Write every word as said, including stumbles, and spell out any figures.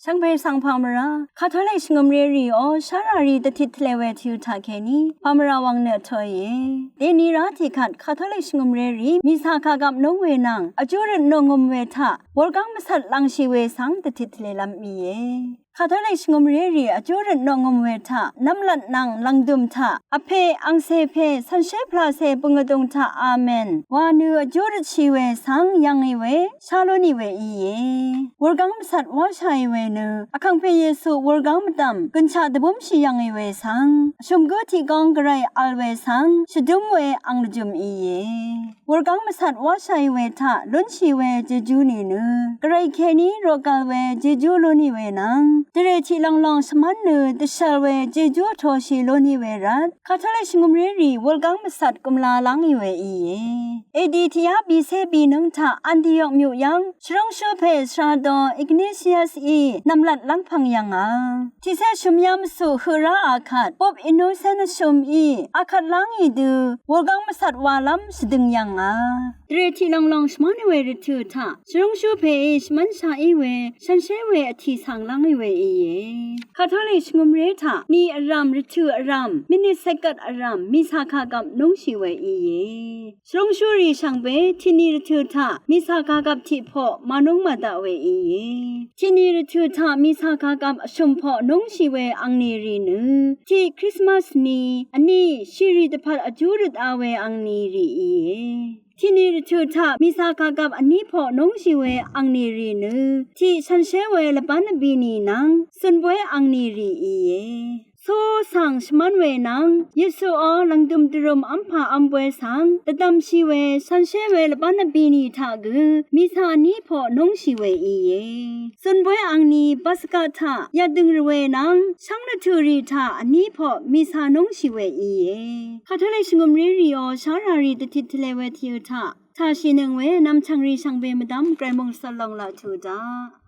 Shvngpè svng pàmvrá Katolik shvngø̀mré rìò sháràrì dvtit tvlē we tvyø̄ taq kèní pàmvrá wvng nø vtōìe. Dèni rá tiqkvt Katolik shvngø̀mré rì mìcà kàgvp núng we nvng vjú røt nòngøm we taq wurgáng mvcvt lvngshì we svng dvtit tvlēlv́m mìe. Katolik shvngø̀mré rì vjú røt nòngøm we taq nvmlat nvng lv̀ngdø̀m taq vpè angcè pè cv̀nshé pvlacè bø̀ng vdùng taq amen wa nø vjú røtshì we svng yv̀ngì we shá lúnì we íe. Wurgáng mvcvt wáshàì we nø Vkàngpè Yesu wurgáng mvdv̀m gø̀nshaq dvbúmshì yv̀ngì we svng vshø̀m gǿ tiq góng gvray vl we svng shvdúm we ang lvjø̀m íe. Wurgáng mvcvt wáshàì we taq lúnshì we jejú nìnø gvray kèní roqgvl we jejú lúnì we nvng dvrè tiq lònglòng shvmv́n nø dvshv̀l we jejú vtōshì lúnì we rvt Katolik shvngø̀mré rì wurgáng mvcvt gùmla lángì we íe. Edi tiqyá bìcé bìnǿng taq Antiok myuq yv́ng shvrúngshú pè svrado Ignatiusí nv̀mlat lv́ngpv̀ng yv̀ngà. Tiqcé shø̀myá mvcuq høq ráà kvt Pope Innocent vshø̀mí akvt lángì dø wurgáng mvcvt walv́m shvdøng yv̀ngà. Dvrè tiq lònglòng shvmv́n we rvtø̀ taq shvrúngshú pèí shvmv́nshaq í we shànshér we vtì svng lángì we íe. Katolik shvngø̀mré taq ni vrv̀m rvtø̀ vrv̀m mìnit cègvt vrv̀m mìcà kàgvp núngshì we íe. Shvrúngshúrì shvngbe tiqni rvtø̀ taq mìcà kàgvp tiq poq mànúng màdaq we íe. Tiqni rvtø̀ taq mìcà kàgvp vshø̀m poq núngshì we angni rì nø tiq Krismas ni vní shìrì dvpvt vjú røta we angni rì íe. Tiqni rvtø̀ taq mìcà kàgvp vní poq núngshì we angni rì nø tiq shànshér we lvbán vbì nì nvng zùnbóy angni rì íe. Só svng shvmv́n we nvng Yesuò lv̀ngdø̀m dvrø̀m v́mpà v́m bóy svng dvdv̀mshì we shànshér we lvbán vbì nì taq gø mìcà vní poq núngshì we íe. Zùnbóy angni Paska taq yadøng rvwè nvng shv́ng rvtø̀ rì taq vní poq mìcà núngshì we íe. Katolik shvngø̀mré rìò sháràrì dvtit tvlē we tvyø̄ taq tàshìnøng we nv̀mchv̀ng rì shvngbe mvdv́m gvray mòngsvt lòng laq tuq daq.